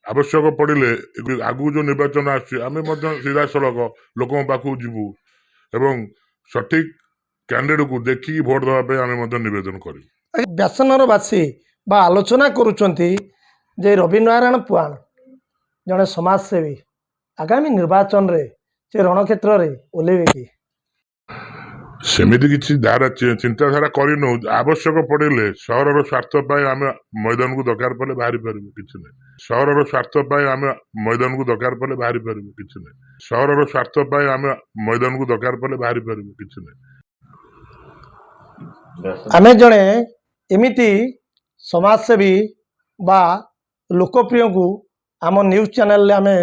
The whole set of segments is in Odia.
ଆବଶ୍ୟକ ପଡ଼ିଲେ ଆଗକୁ ଯେଉଁ ନିର୍ବାଚନ ଆସୁଛି, ଆମେ ମଧ୍ୟ ସିଧାସଳଖ ଲୋକଙ୍କ ପାଖକୁ ଯିବୁ ଏବଂ ସଠିକ୍ କ୍ୟାଣ୍ଡିଡେଟ୍କୁ ଦେଖିକି ଭୋଟ ଦେବା ପାଇଁ ଆମେ ମଧ୍ୟ ନିବେଦନ କରିବୁ। ବ୍ୟାସନଗରବାସୀ ବା ଆଲୋଚନା କରୁଛନ୍ତି ଯେ ରବିନାରାୟଣ ପୁଆଣ ଜଣେ ସମାଜସେବୀ, ଆଗାମୀ ନିର୍ବାଚନରେ ସେ ରଣକ୍ଷେତ୍ରରେ ଓହ୍ଲେଇବେ କି? ସେମିତି କିଛି ଧାରା ଚିନ୍ତାଧାରା କରିନୁ। ଆବଶ୍ୟକ ପଡ଼ିଲେ ସହରର ସ୍ୱାର୍ଥ ପାଇଁ ଆମେ ମଇଦାନକୁ ଦରକାର ପଡ଼ିଲେ ବାହାରି ପାରିବୁ, କିଛି ନାହିଁ। ସହରର ସ୍ୱାର୍ଥ ପାଇଁ ଆମେ ମଇଦାନକୁ ଦରକାର ପଡ଼ିଲେ ବାହାରି ପାରିବୁ, କିଛି ନାହିଁ। ସହରର ସ୍ୱାର୍ଥ ପାଇଁ ଆମେ ମଇଦାନକୁ ଦରକାର ପଡ଼ିଲେ ବାହାରି ପାରିବୁ, କିଛି ନାହିଁ। ଆମେ ଜଣେ ଏମିତି ସମାଜସେବୀ ବା ଲୋକପ୍ରିୟଙ୍କୁ ଆମ ନ୍ୟୁଜ୍ ଚ୍ୟାନେଲରେ ଆମେ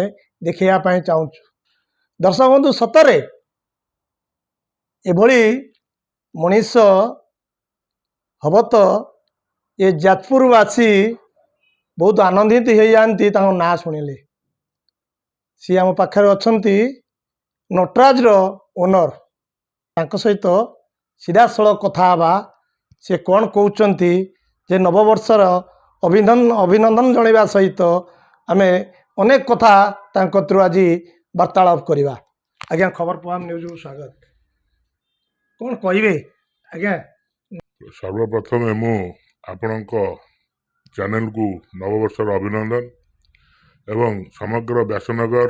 ଦେଖାଇବା ପାଇଁ ଚାହୁଁଛୁ। ଦର୍ଶକ ବନ୍ଧୁ, ସତରେ ଏଭଳି ମଣିଷ ହବ ତ ଏ ଯାଜପୁରବାସୀ ବହୁତ ଆନନ୍ଦିତ ହେଇଯାଆନ୍ତି ତାଙ୍କ ନାଁ ଶୁଣିଲେ। ସିଏ ଆମ ପାଖରେ ଅଛନ୍ତି, ନଟରାଜର ଓନର୍। ତାଙ୍କ ସହିତ ସିଧାସଳଖ କଥା ହେବା, ସେ କ'ଣ କହୁଛନ୍ତି ଯେ ନବବର୍ଷର ଅଭିନନ୍ଦନ ଜଣାଇବା ସହିତ ଆମେ ଅନେକ କଥା ତାଙ୍କ କତିରୁ ଆଜି ବାର୍ତ୍ତାଳାପ କରିବା। ଆଜ୍ଞା, ଖବର ପ୍ରବାହ ନ୍ୟୁଜ୍କୁ ସ୍ୱାଗତ। କ'ଣ କହିବେ ଆଜ୍ଞା? ସର୍ବପ୍ରଥମେ ମୁଁ ଆପଣଙ୍କ ଚ୍ୟାନେଲକୁ ନବବର୍ଷର ଅଭିନନ୍ଦନ ଏବଂ ସମଗ୍ର ବ୍ୟାସନଗର,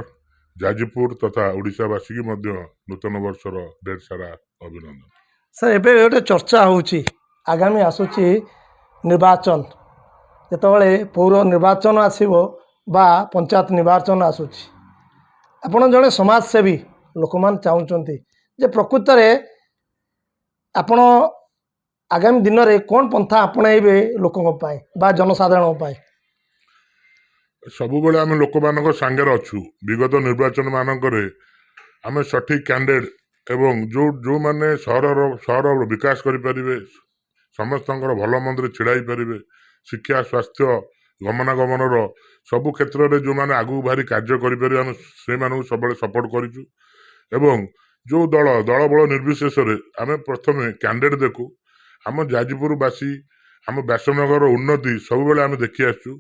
ଯାଜପୁର ତଥା ଓଡ଼ିଶାବାସୀକି ମଧ୍ୟ ନୂତନ ବର୍ଷର ଢେର ସାରା ଅଭିନନ୍ଦନ। ସାର୍, ଏବେ ଗୋଟେ ଚର୍ଚ୍ଚା ହେଉଛି, ଆଗାମୀ ଆସୁଛି ନିର୍ବାଚନ, ଯେତେବେଳେ ପୌର ନିର୍ବାଚନ ଆସିବ ବା ପଞ୍ଚାୟତ ନିର୍ବାଚନ ଆସୁଛି, ଆପଣ ଜଣେ ସମାଜସେବୀ, ଲୋକମାନେ ଚାହୁଁଛନ୍ତି ଯେ ପ୍ରକୃତରେ ଆପଣ ଆଗାମୀ ଦିନରେ କ'ଣ ପନ୍ଥା ଆପଣେଇବେ ଲୋକଙ୍କ ପାଇଁ ବା ଜନସାଧାରଣଙ୍କ ପାଇଁ? ସବୁବେଳେ ଆମେ ଲୋକମାନଙ୍କ ସାଙ୍ଗରେ ଅଛୁ। ବିଗତ ନିର୍ବାଚନ ମାନଙ୍କରେ ଆମେ ସଠିକ୍ କ୍ୟାଣ୍ଡିଡେଟ୍ ଏବଂ ଯେଉଁମାନେ ସହରର ବିକାଶ କରିପାରିବେ, ସମସ୍ତଙ୍କର ଭଲ ମନ୍ଦରେ ଛିଡ଼ା ହେଇପାରିବେ, ଶିକ୍ଷା, ସ୍ୱାସ୍ଥ୍ୟ, ଗମନାଗମନର ସବୁ କ୍ଷେତ୍ରରେ ଯେଉଁମାନେ ଆଗକୁ ବାହାରି କାର୍ଯ୍ୟ କରିପାରିବେ, ଆମେ ସେଇମାନଙ୍କୁ ସବୁବେଳେ ସପୋର୍ଟ କରିଛୁ। ଏବଂ ଯେଉଁ ଦଳ ବଳ ନିର୍ବିଶେଷରେ ଆମେ ପ୍ରଥମେ କ୍ୟାଣ୍ଡିଡେଟ୍ ଦେଖୁ। ଆମ ଯାଜପୁରବାସୀ, ଆମ ବ୍ୟାସନଗର ଉନ୍ନତି ସବୁବେଳେ ଆମେ ଦେଖି ଆସିଛୁ।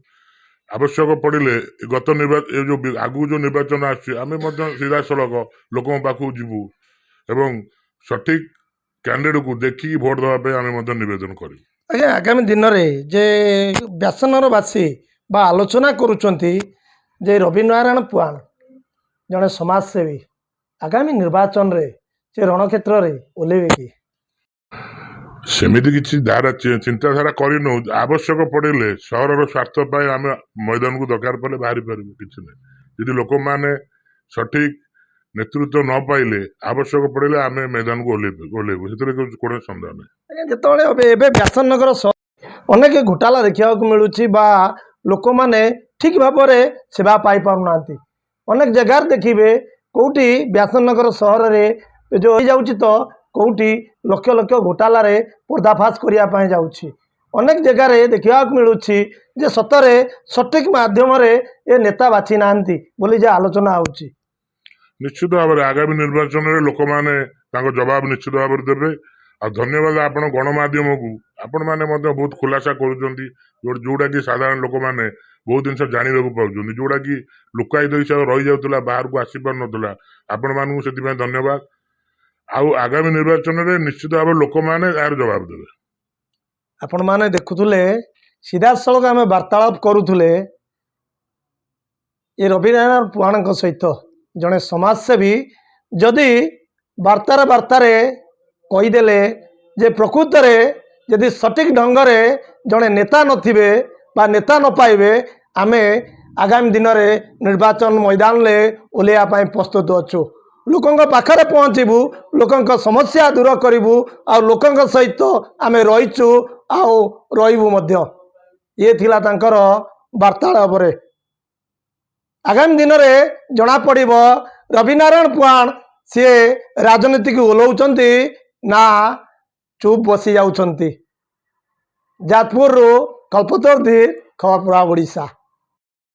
ଆବଶ୍ୟକ ପଡ଼ିଲେ ଗତ ନିର୍ବାଚନ, ଏ ଯେଉଁ ଆଗକୁ ଯେଉଁ ନିର୍ବାଚନ ଆସୁଛି, ଆମେ ମଧ୍ୟ ସିଧାସଳଖ ଲୋକଙ୍କ ପାଖକୁ ଯିବୁ ଏବଂ ସଠିକ୍ କ୍ୟାଣ୍ଡିଡେଟ୍କୁ ଦେଖିକି ଭୋଟ ଦେବା ପାଇଁ ଆମେ ମଧ୍ୟ ନିବେଦନ କରିବୁ। ଆଜ୍ଞା, ଆଗାମୀ ଦିନରେ ଯେ ବ୍ୟାସନଗରବାସୀ ବା ଆଲୋଚନା କରୁଛନ୍ତି ଯେ ରବିନାରାୟଣ ପୁଆଣ ଜଣେ ସମାଜସେବୀ, ଆଗାମୀ ନିର୍ବାଚନରେ ସେ ରଣକ୍ଷେତ୍ରରେ ଓହ୍ଲେଇବେ କି? ସେମିତି କିଛି ଧାରା ଚିନ୍ତାଧାରା କରିନୁ। ଆବଶ୍ୟକ ପଡ଼ିଲେ ସହରର ସ୍ୱାର୍ଥ ପାଇଁ ଆମେ ମଇଦାନକୁ ଦରକାର ପଡ଼ିଲେ ବାହାରି ପାରିବୁ, କିଛି ନାହିଁ। ଯଦି ଲୋକମାନେ ସଠିକ୍ ନେତୃତ୍ୱ ନ ପାଇଲେ, ଆବଶ୍ୟକ ପଡ଼ିଲେ ଆମେ ମଇଦାନକୁ ଓହ୍ଲେଇବୁ, ସେଥିରେ କୌଣସି ସନ୍ଦେହ ନାହିଁ। ଆଜ୍ଞା, ଯେତେବେଳେ ଏବେ ବ୍ୟାସନଗର ଅନେକ ଘୋଟାଲା ଦେଖିବାକୁ ମିଳୁଛି ବା ଲୋକମାନେ ଠିକ୍ ଭାବରେ ସେବା ପାଇପାରୁନାହାନ୍ତି, ଅନେକ ଜାଗାରେ ଦେଖିବେ, କେଉଁଠି ବ୍ୟାସନଗର ସହରରେ ଯେଉଁ ହେଇଯାଉଛି ତ କେଉଁଠି ଲକ୍ଷ ଲକ୍ଷ ଘୋଟାଲାରେ ପର୍ଦ୍ଦାଫାଶ କରିବା ପାଇଁ ଯାଉଛି। ଅନେକ ଜାଗାରେ ଦେଖିବାକୁ ମିଳୁଛି ଯେ ସତରେ ସଠିକ୍ ମାଧ୍ୟମରେ ଏ ନେତା ବାଛି ନାହାନ୍ତି ବୋଲି ଯେ ଆଲୋଚନା ହେଉଛି। ନିଶ୍ଚିତ ଭାବରେ ଆଗାମୀ ନିର୍ବାଚନରେ ଲୋକମାନେ ତାଙ୍କ ଜବାବ ନିଶ୍ଚିତ ଭାବରେ ଦେବେ। ଆଉ ଧନ୍ୟବାଦ ଆପଣ ଗଣମାଧ୍ୟମକୁ, ଆପଣମାନେ ମଧ୍ୟ ବହୁତ ଖୁଲାସା କରୁଛନ୍ତି, ଯୋଉଟାକି ସାଧାରଣ ଲୋକମାନେ ବହୁତ ଜିନିଷ ଜାଣିବାକୁ ପାଉଛନ୍ତି, ଯୋଉଟାକି ଲୁକାୟିତ ହିସାବରେ ରହିଯାଉଥିଲା, ବାହାରକୁ ଆସିପାରୁନଥିଲା। ଆପଣମାନଙ୍କୁ ସେଥିପାଇଁ ଧନ୍ୟବାଦ। ଆଉ ଆଗାମୀ ନିର୍ବାଚନରେ ନିଶ୍ଚିତ ଭାବରେ ଲୋକମାନେ ଏହାର ଜବାବ ଦେବେ। ଆପଣମାନେ ଦେଖୁଥିଲେ, ସିଧାସଳଖ ଆମେ ବାର୍ତ୍ତାଳାପ କରୁଥିଲେ ଏ ରବିନାରାୟଣ ପୁହାଣଙ୍କ ସହିତ। ଜଣେ ସମାଜସେବୀ ଯଦି ବାର୍ତ୍ତାରେ ବାର୍ତ୍ତାରେ କହିଦେଲେ ଯେ ପ୍ରକୃତରେ ଯଦି ସଠିକ୍ ଢଙ୍ଗରେ ଜଣେ ନେତା ନଥିବେ ବା ନେତା ନ ପାଇବେ, ଆମେ ଆଗାମୀ ଦିନରେ ନିର୍ବାଚନ ମଇଦାନରେ ଓହ୍ଲେଇବା ପାଇଁ ପ୍ରସ୍ତୁତ ଅଛୁ, ଲୋକଙ୍କ ପାଖରେ ପହଞ୍ଚିବୁ, ଲୋକଙ୍କ ସମସ୍ୟା ଦୂର କରିବୁ ଆଉ ଲୋକଙ୍କ ସହିତ ଆମେ ରହିଛୁ ଆଉ ରହିବୁ ମଧ୍ୟ। ଇଏ ଥିଲା ତାଙ୍କର ବାର୍ତ୍ତାଳାପରେ। ଆଗାମୀ ଦିନରେ ଜଣାପଡ଼ିବ ରବିନାରାୟଣ ପୁହାଣ ସିଏ ରାଜନୀତିକୁ ଓହ୍ଲାଉଛନ୍ତି ନା ଚୁପ୍ ବସି ଯାଉଛନ୍ତି। ଯାଜପୁରରୁ କଳ୍ପତରୁ ଧୀର, ଖବର ପ୍ରବାହ ଓଡ଼ିଶା।